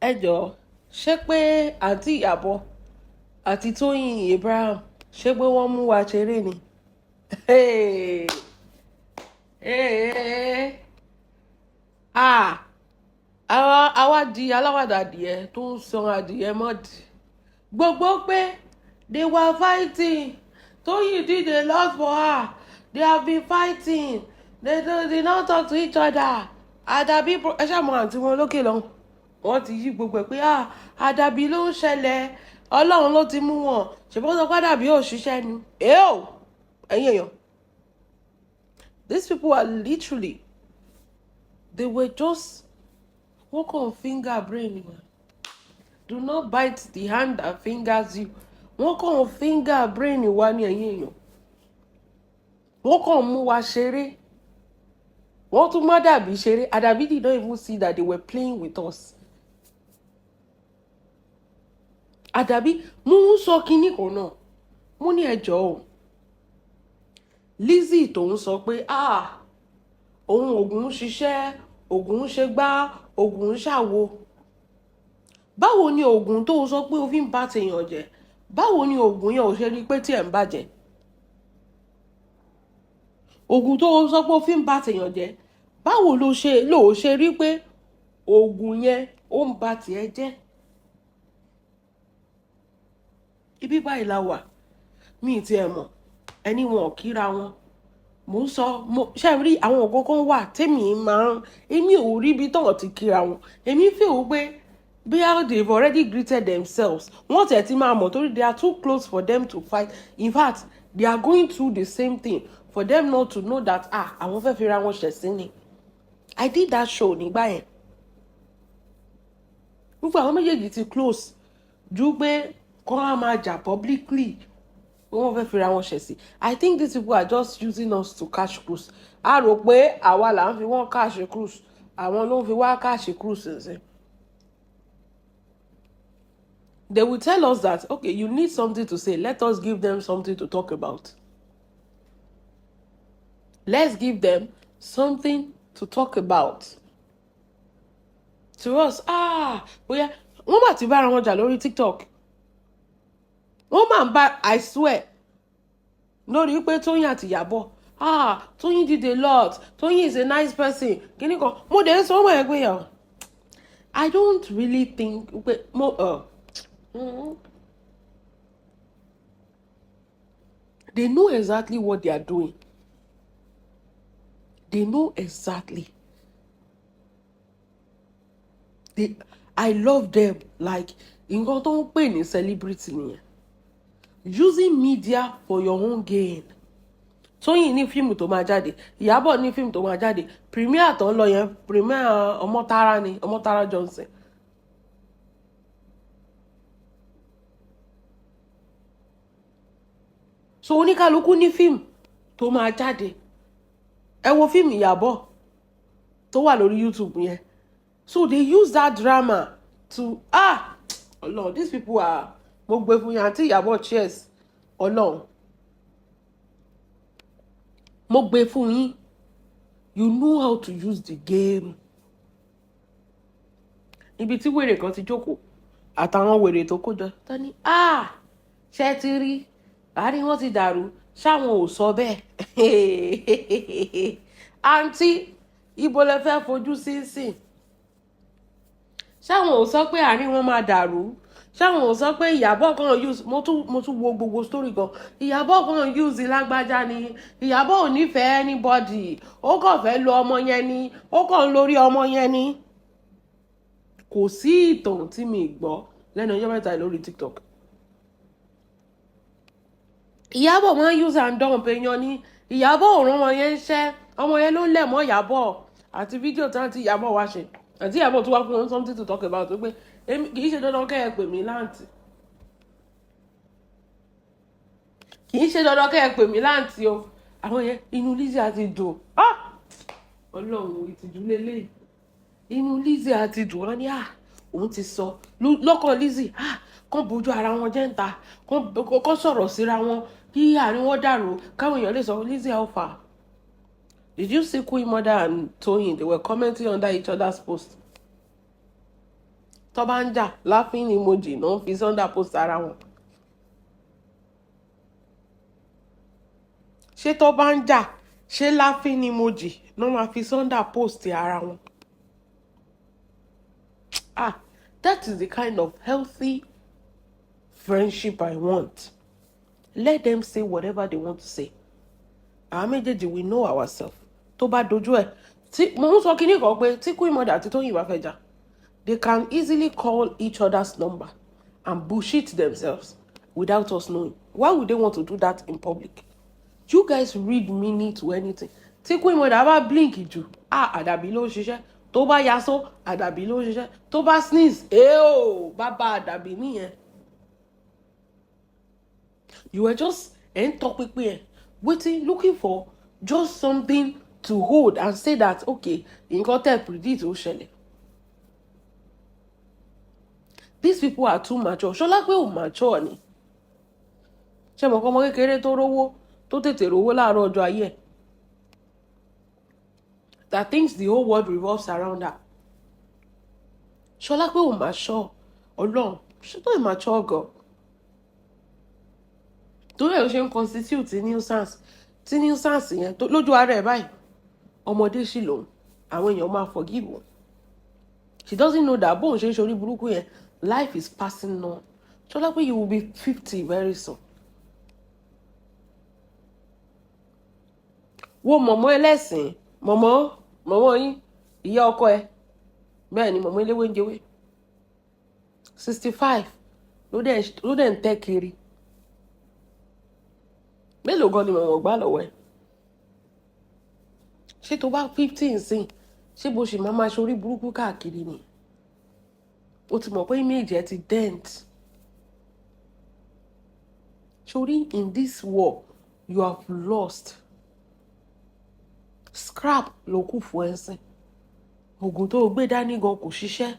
Ẹ jọ̀ọ́, ṣé pé àǹtí Ìyábọ̀ àti Tóyìn Abraham, ṣé pé wọ́n mú wa ṣeré ni? Hey! Hey! Ah! Àwa di aláwàdà adìẹ tó ń san adìẹ mọ́dì. Gbogbo pé they were fighting. Tóyìn did a lot for her. They have been fighting. They did not talk to each other. Àdàbí ẹ ṣáà mọ àǹtí wọn lókè lọ́hùn. Wọ́n ti yí gbogbo ẹ̀ pé ah, àdàbí ló ń ṣẹlẹ̀. Ọlọ́run ló ti mú wọn. Ṣèbí wọ́n sọ pé àdàbí ò ṣiṣẹ́ ni. Èèó! Ẹ̀yin èèyàn. These people are literally, they were just wọ́n kàn finger brain wọn. Do not bite the hand that fingers you. Wọ́n kàn finger brain wa ní, ẹ̀yin èèyàn. Wọ́n kàn mú wa ṣeré. Wọ́n tún má dàbí ṣeré. Àdàbí did not even see that they were playing with us. Àdàbí mú ń sọ kinní kan náà. Mo ní ẹjọ́ o. Lizzy tó ń sọ pé ah, òun ògùn ń ṣiṣẹ́, ògùn ń ṣe gbá, ògùn ń ṣàwo. Báwo ni ògùn tó sọ pé o fi ń bá tèèyàn jẹ́? Báwo ni ògùn yẹn ò ṣe rí pé tí ẹ̀ ń bàjẹ́? Ògùn tó sọ pé o fi ń bá tèèyàn jẹ́, báwo ló ṣe rí pé ògùn yẹn ó ń ba tiẹ̀ jẹ́? Ibi báyìí la wà, mi ì tiẹ̀ mọ̀, ẹni wọn ò kíra wọn. Mò ń sọ, mo ṣe rí àwọn nǹkan kan wà tèmi máa ń, èmi ò rí ibi tán ti kíra wọn. Èmi feel pé bóyá they've already greeted themselves. Wọ́n tẹ̀ ti máa mọ̀ torí they are too close for them to fight. In fact, they are going through the same thing for them not to know that ah, àwọn fẹ́ fi ra wọn ṣẹ̀sín ni. I did that show nígbà yẹn. Gbogbo àwọn méjèèjì ti close ju pé kọ́ á máa jà publicly pé wọ́n fẹ́ fi ra wọn ṣẹ̀sín. I think these people are just using us to catch cruise. A rò pé àwa là ń fi wọ́n catch cruise. Àwọn ló ń fi wá catch cruise ǹsìn. They will tell us that, okay, you need something to say. Let us give them something to talk about. Let's give them something to talk about. To us, ah, bóyá wọ́n mà ti bára wọn jà lórí TikTok. Wọ́n máa ń bá, I swear, lórí pé Tóyìn àti Ìyábọ̀. Ah, Tóyìn did a lot. Tóyìn is a nice person. Kíní kan, mo dẹ̀ ń sọ wọ́n ẹ̀ pé yà. I don't really think pé mo they know exactly what they are doing. They know exactly. They, I love them, like nǹkan tó ń pè ní celebrity nìyẹn. Using media for your own gain. Tóyìn ní fíìmù tó máa jáde, Ìyábọ̀ ní fíìmù tó máa jáde, premiere tó ń lọ yẹn, premiere Ọmọ́tárá ni, Ọmọ́tárá Johnson. So oníkálukú ní fíìmù tó máa jáde. Ẹ wo fíìmù Ìyábọ̀ tó wà lórí YouTube yẹn. So they use that drama to, ah, Ọlọ́run, these people are, mo gbé fún yín, àǹtí Ìyábọ̀, cheers. Ọlọ́run, mo gbé fún yín. You know how to use the game. Ibi tí wèrè kan ti jókòó àtàwọn wèrè tó kó jọ tán ní, ah, ṣé ti rí àárín wọn ti dàrú, ṣáwọn ò sọ bẹ́ẹ̀. Àǹtí, ibo lẹ fẹ́ fojú sí sìn? Ṣáwọn ò sọ pé àárín wọn máa dàrú? Ṣáwọn ò sọ pé Ìyábọ̀ kan use, mo tún wo gbogbo story kan, Ìyábọ̀ kan use lágbájá ni, Ìyábọ̀ ò nífẹ̀ẹ́ anybody, ó kàn fẹ́ lo ọmọ yẹn ni, ó kàn ń lórí ọmọ yẹn ni. Kò sí ìtàn tí mi gbọ́ lẹ́nu ọjọ́ mẹ́ta lórí TikTok. Ìyábọ̀ máa ń use and dump èèyàn ni. Ìyábọ̀ ò rán ọmọ yẹn ń ṣẹ́, ọmọ yẹn ló ń lẹ̀ mọ́ Ìyábọ̀. Àti fídíò tí àǹtí Ìyábọ̀ wá ṣe, àǹtí Ìyábọ̀ tó wá fún wọn something to talk about pé kì í ṣe dandan kẹ́ ẹ pè mí láǹtì, kì í ṣe dandan kẹ́ ẹ pè mí láǹtì o. Àwọn yẹn, inú Lizzy àti dùn. Ah, Ọlọ́run, ìtìjú lélẹ̀. Inú Lizzy àti dùn, wọn ni ah, òun ti sọ lọ́kàn Lizzy, ah, kàn bójú ara wọn jẹ́ ń ta, kàn sọ̀rọ̀ síra wọn kí àárín wọn dàrú, káwọn èèyàn lè sọ. Lizzy, how far? Did you see Queen Mother and Toyin? They were commenting under each other's post. Tó bá ń jà, laughing emoji náà fi under post ara wọn. Ṣé tó bá ń jà, ṣé laughing emoji náà máa fi under post ara wọn? Ah, that is the kind of healthy friendship I want. Let them say whatever they want to say. Àwọn méjèèjì, we know ourselves. Tó bá dojú ẹ̀, tí mo ń sọ kinní kan pé tí Queen Mother àti Tóyìn bá fẹ́ jà, they can easily call each other's number and bullshit themselves without us knowing. Why would they want to do that in public? You guys read meaning to anything. Tí Queen Mother bá blink jù, ah, àdàbí ló ń ṣiṣẹ́. Tó bá yasó, àdàbí ló ń ṣiṣẹ́. Tó bá sneeze, eo, bàbá àdàbí nìyẹn. You were just ẹ̀ ń tọpinpin ẹ̀, waiting, looking for just something to hold and say that, okay, nǹkan tẹ́ predict ó ṣẹlẹ̀. These people are too mature. Ṣọlá pé ò mature ni. Ṣé mo kọ́ ọmọ kékeré tó rówó, tó tètè rówó láàárọ̀ ọjọ́ ayé ẹ̀, that thinks the whole world revolves around her? Ṣọlá pé ò mature. Ọlọ́run, ṣé tó mature gan, torí ẹ̀ ló ṣe ń constitute nuisance. Tí nuisance yẹn lójú ara ẹ̀ báyìí, ọmọdé sì lòun, àwọn èèyàn máa forgive wọn. She doesn't know that bóun ṣe ń ṣorí burúkú yẹn, life is passing on. Ṣọlá pé you will be 50 very soon. Wo mọ̀mọ́ ẹlẹ́sìn, mọ̀mọ́ mọ̀mọ́ yín, ìyá ọkọ ẹ, bẹ́ẹ̀ ni, mọ̀mọ́ eléwé ń jẹwé, 65 ló dẹ̀ ń tẹ́ kiri. Mélòó gan ni mọ̀mọ́ gbà lọ́wọ́ ẹ̀? Ṣé tó bá 50 nsìn, ṣé bó ṣe máa máa ṣorí burúkú káàkiri ni? O ti mọ̀ pé image ẹ ti dent sórí. In this war you have lost. Scrap ló kù fún ẹ sìn. Oògùn tó o gbé dání gan kò ṣiṣẹ́,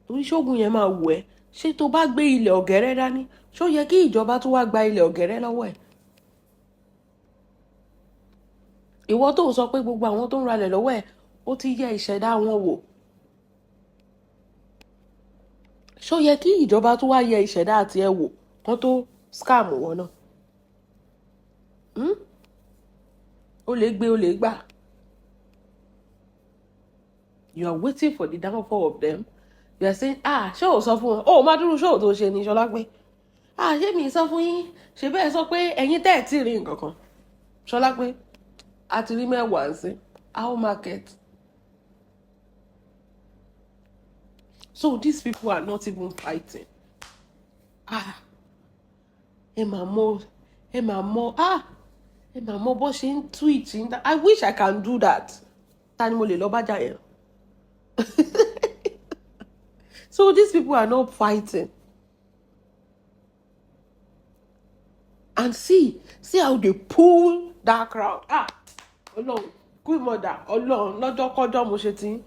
torí ṣóògùn yẹn máa wù ẹ́. Ṣé tó bá gbé ilẹ̀ ọ̀gẹ́rẹ́ dání, ṣó yẹ kí ìjọba tó wá gba ilẹ̀ ọ̀gẹ́rẹ́ lọ́wọ́ ẹ̀? Ìwọ tó ń sọ pé gbogbo àwọn tó ń ralẹ̀ lọ́wọ́ ẹ̀, ó ti yẹ ìṣẹ̀dá wọn wò, ṣó yẹ kí ìjọba tó wá yẹ ìṣẹ̀dá àti ẹ wò kán tó scam wọn náà? Ó lè gbé, ó lè gbà. You are waiting for the downfall of them. You are saying, ah, ṣé o sọ fún wọn? Ó má dúró. Ṣé o tó ṣe ní Ṣọlá pé, ah, ṣé mi sọ fún yín? Ṣe bẹ́ẹ̀ sọ pé ẹ̀yin tẹ́ ẹ̀ tí ì rí nǹkan kan? Ṣọlá pé a ti rí mẹ́wàá ń sìn. How market? So these people are not even fighting. Ah, ẹ máa mọ, ẹ máa mọ, ah, ẹ máa mọ bó ṣe ń tweet. I wish I can do that. Ta ni mo lè lọ bá jà yẹn? So these people are not fighting. And see how they pull that crowd. Ah, Ọlọ́run, Queen Mother, Ọlọ́run, lọ́jọ́kọ́jọ́ mo ṣe ti.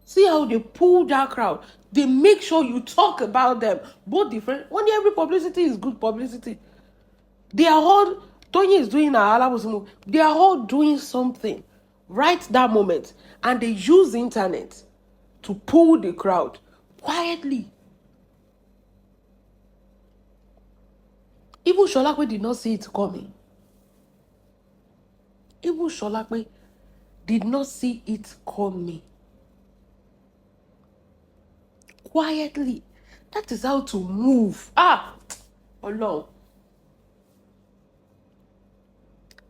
See how they pull that crowd. They make sure you talk about them. Both different. When every publicity is good publicity. They are all, Toyin is doing her Alabusimu. They are all doing something right that moment. And they use the internet to pull the crowd quietly. Even Sholakwe did not see it coming. Even Sholakwe did not see it coming. Quietly. That is how to move. Ah, Ọlọ́run.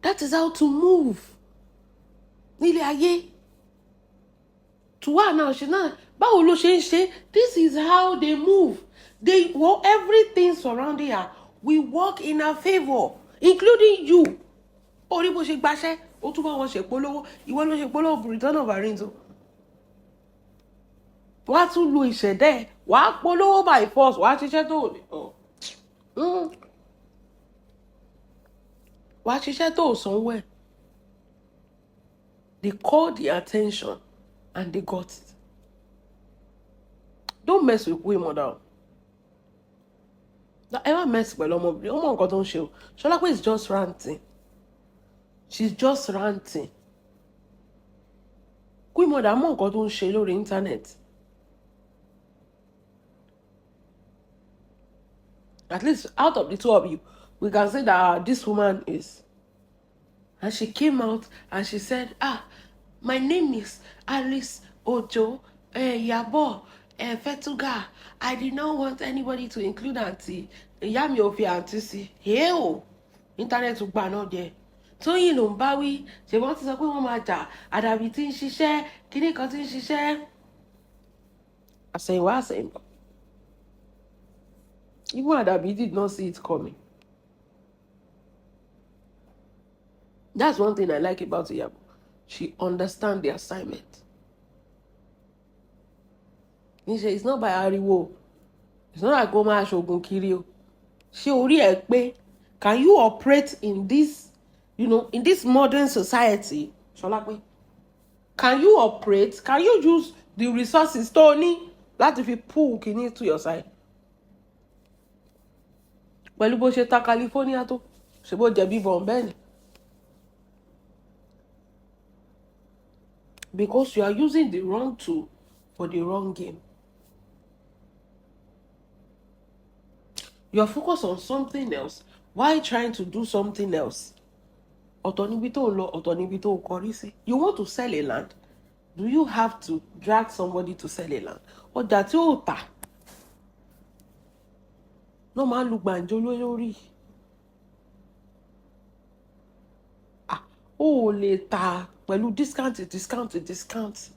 That is how to move. Nílé ayé. To her now, she now, báwo ló ṣe ń ṣe? This is how they move. They, well, everything surrounding her will work in her favour, including you. Orí bó ṣe gbaṣẹ́, ó tún bá wọn ṣèpolówó. Ìwọ ló ṣe polówó Return of Arinzo. Wàá tún lo ìṣẹ̀dá ẹ̀, wàá polówó by force, wàá ṣiṣẹ́ tó wàá ṣiṣẹ́ tó sanwó ẹ̀. They called the attention and they got it. Don't mess with Queen Mother. Ẹ má mess pẹ̀lú ọmọbìnrin. Ó mọ nǹkan tó ń ṣe o. Ṣọlápé is just ranting. She's just ranting. Queen Mother mọ nǹkan tó ń ṣe lórí internet. At least out of the two of you, we can say that this woman is. And she came out and she said, "Ah, my name is Alice Ojo Yabo Fetuga. I did not want anybody to include auntie." Ìyá mi ò fi àǹtí sí. Hey o, internet gbà náà jẹ. Tóyìn ló ń bá wí. Ṣé wọ́n ti sọ pé wọ́n máa jà? Àdàbí tí ń ṣiṣẹ́, kíní kan tí ń ṣiṣẹ́. Àsẹ̀yìnwá àsẹ̀yìnbọ̀. Even Àdàbí did not see it coming. That's one thing I like about Iyabo. She understands the assignment. Níṣẹ́, it's not by ariwo. It's not like ó máa ṣoògùn kiri o. Ṣé orí ẹ̀ pé, can you operate in this modern society? Ṣọlápé, can you operate? Can you use the resources tó o ní láti fi pull kìíní to your side? Pẹ̀lú bó ṣe ta California tó, ṣe bó jẹ̀bi bọ̀ bẹ́ẹ̀ ni. Because you are using the wrong tool for the wrong game. You are focused on something else while trying to do something else. Ọ̀tọ̀ níbi tó ń lọ, ọ̀tọ̀ níbi tó ń kọrí sí. You want to sell a land. Do you have to drag somebody to sell a land? Ọjà tí ò tà ló máa ń lu gbàǹjo lórí. Ah, o ò lè tà pẹ̀lú discount, discount, discount.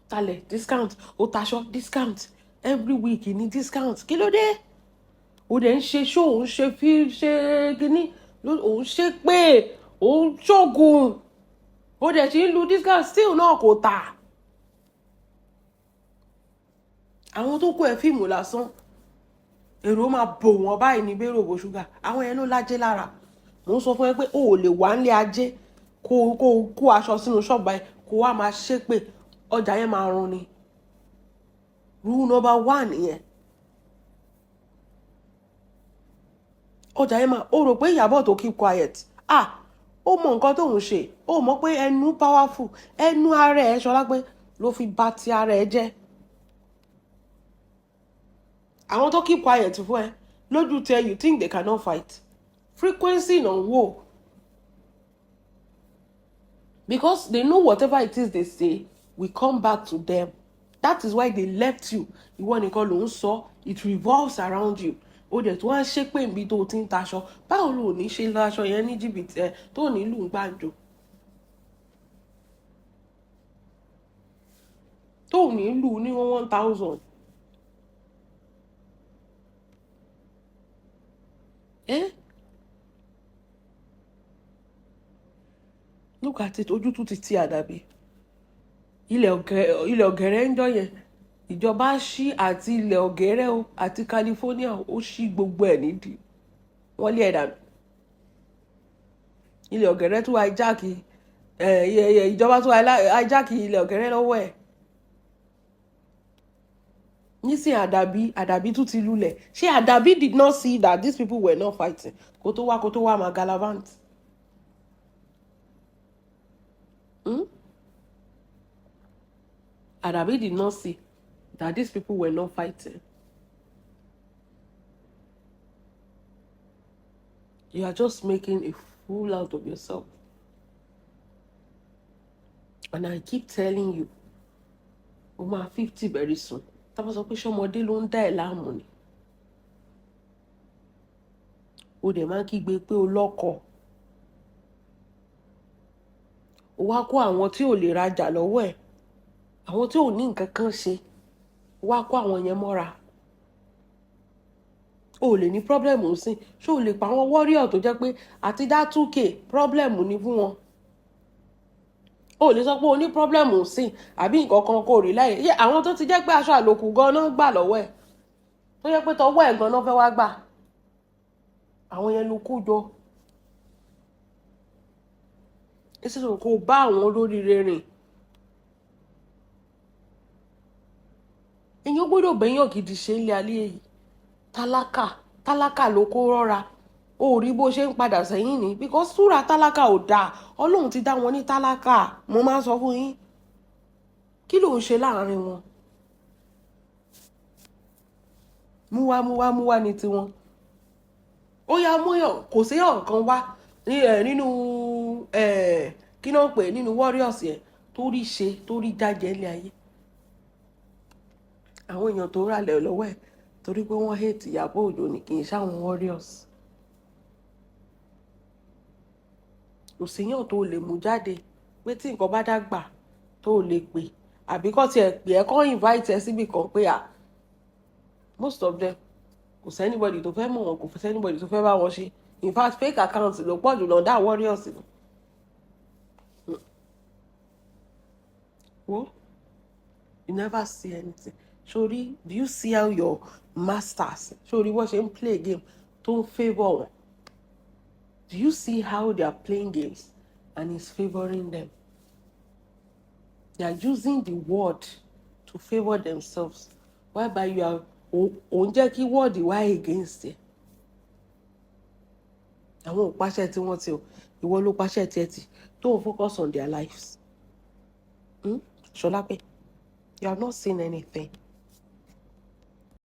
Talẹ̀ discount, o taṣọ discount, every week ní discount. Kí ló dé? O dẹ̀ ń ṣe show, ò ń ṣe fi ṣe kínní, ò ń ṣe pé, ò ń ṣògùn, o dẹ̀ ṣì ń lu discount, still náà kò tà. Àwọn tó kó ẹ fíìmù lásán, èrò máa bò wọ́n báyìí ní bérò bò ṣúgà. Àwọn yẹn ló lájẹ́ lára. Mò ń sọ fún ẹ pé o ò lè wá nílé ajé kó kó aṣọ sínú ṣọ́ọ̀bù báyìí kó wá máa ṣépè, ọjà yẹn máa run ni. Rule number one nìyẹn. Ọjà yẹn máa, o rò pé Ìyábọ̀ tó keep quiet. Ah, ó mọ nǹkan tóun ṣe, ó mọ̀ pé ẹnu powerful, ẹnu ara ẹ̀ Ṣọlápé ló fi bà ti ara ẹ̀ jẹ́. Àwọn tó keep quiet fún ẹ lójú tẹ, you think they cannot fight. Frequency náà wò. Because they know whatever it is they say will come back to them. That is why they left you. Ìwọ nìkan ló ń sọ, it revolves around you. O dẹ̀ tó wá ń ṣépè níbi tó o ti ń taṣọ. Báwo lo ò ní ṣe lọ aṣọ yẹn ní jìbìtì ẹ tó ní lù ń gbàǹjo? Tó ní lù ní 1,000. Eh? Look at it, ojú tún ti ti Àdàbí. Ilẹ̀ ọ̀gẹ̀rẹ̀ ń jọ yẹn. Ìjọba ṣí àti ilẹ̀ ọ̀gẹ̀rẹ̀ o àti California ó ṣí gbogbo ẹ̀ nídìí. Wọ́n lé ẹ̀ dànù. Ilẹ̀ ọ̀gẹ̀rẹ̀ tún hijack, ìjọba tún hijack ilẹ̀ ọ̀gẹ̀rẹ̀ lọ́wọ́ ẹ̀. Nísìnyí Àdàbí, Àdàbí tún ti lulẹ̀. Ṣé Àdàbí did not see that these people were not fighting? Kó tó wá máa galavant. Àdàbí did not see that these people were not fighting. You are just making a fool out of yourself. And I keep telling you, o máa 50 very soon. Tá bá sọ pé ṣọmọdé ló ń dá ẹ láàmú ni. O dẹ̀ máa ń kígbe pé o lọ́kọ. O wá kó àwọn tí ò lè rajà lọ́wọ́ ẹ̀, àwọn tí ò ní nǹkan kan ṣe, o wá kó àwọn yẹn mọ́ra. O ò lè ní problem sí. Ṣé o lè pa àwọn warrior tó jẹ́ pé àti dá 2K problem ni fún wọn? O lè sọ pé o ní problem sí àbí nǹkan kan kò rí láyè. Yé àwọn tó ti jẹ́ pé aṣọ àlòkù gan-an gbà lọ́wọ́ ẹ̀, tó jẹ́ pé tọwọ́ ẹ̀ gan-an fẹ́ wá gbà. Àwọn yẹn ló kó jọ. Instead of kó bá àwọn olóríire rìn. Èèyàn gbọ́dọ̀ bẹ́yàn gidi ṣe nílé ayé yìí. Tálákà, tálákà ló kó rọ́ra. O ò rí bó ṣe ń padà sẹ́yìn ni. Because súra tálákà ò dáa. Ọlọ́run ti dá wọn ní tálákà. Mo máa ń sọ fún yín. Kí ló ń ṣe láàrin wọn? Múwá múwá múwá ní tiwọn. Ó yá, múyàn kò sí ọ̀kan wá ní ẹ nínú ẹ, kí ló ń pè, nínú warriors yẹn tó rí ṣe, tó rí jájẹ ilé ayé. Àwọn èèyàn tó ralẹ̀ lọ́wọ́ ẹ̀ torí pé wọ́n hate Ìyábọ̀ Òjó ni, kì í ṣàwọn warriors. Kò síyàn tó lè mú jáde pé tí nǹkan bá dàgbà tó lè pè, àbí kọ́ tiẹ̀ pè ẹ́, kọ́ invite ẹ síbì kan pé à, most of them, kò sí anybody tó fẹ́ mọ̀ wọn, kò sí anybody tó fẹ́ bá wọn ṣe. In fact, fake account ló pọ̀ jù lọ́dà warriors ni. Wo, you never see anything. Sori, do you see how your masters, sori wọ́n ṣe ń play game tó ń favour wọn? Do you see how they are playing games and it's favouring them? They are using the word to favour themselves, whereby you are, ò ń jẹ́ kí word wá against ẹ. Àwọn ò pàṣẹ tí wọ́n ti o, ìwọ ló pàṣẹ tiẹ̀ tì tó ń focus on their lives. Ṣọlápẹ́, you have not seen anything.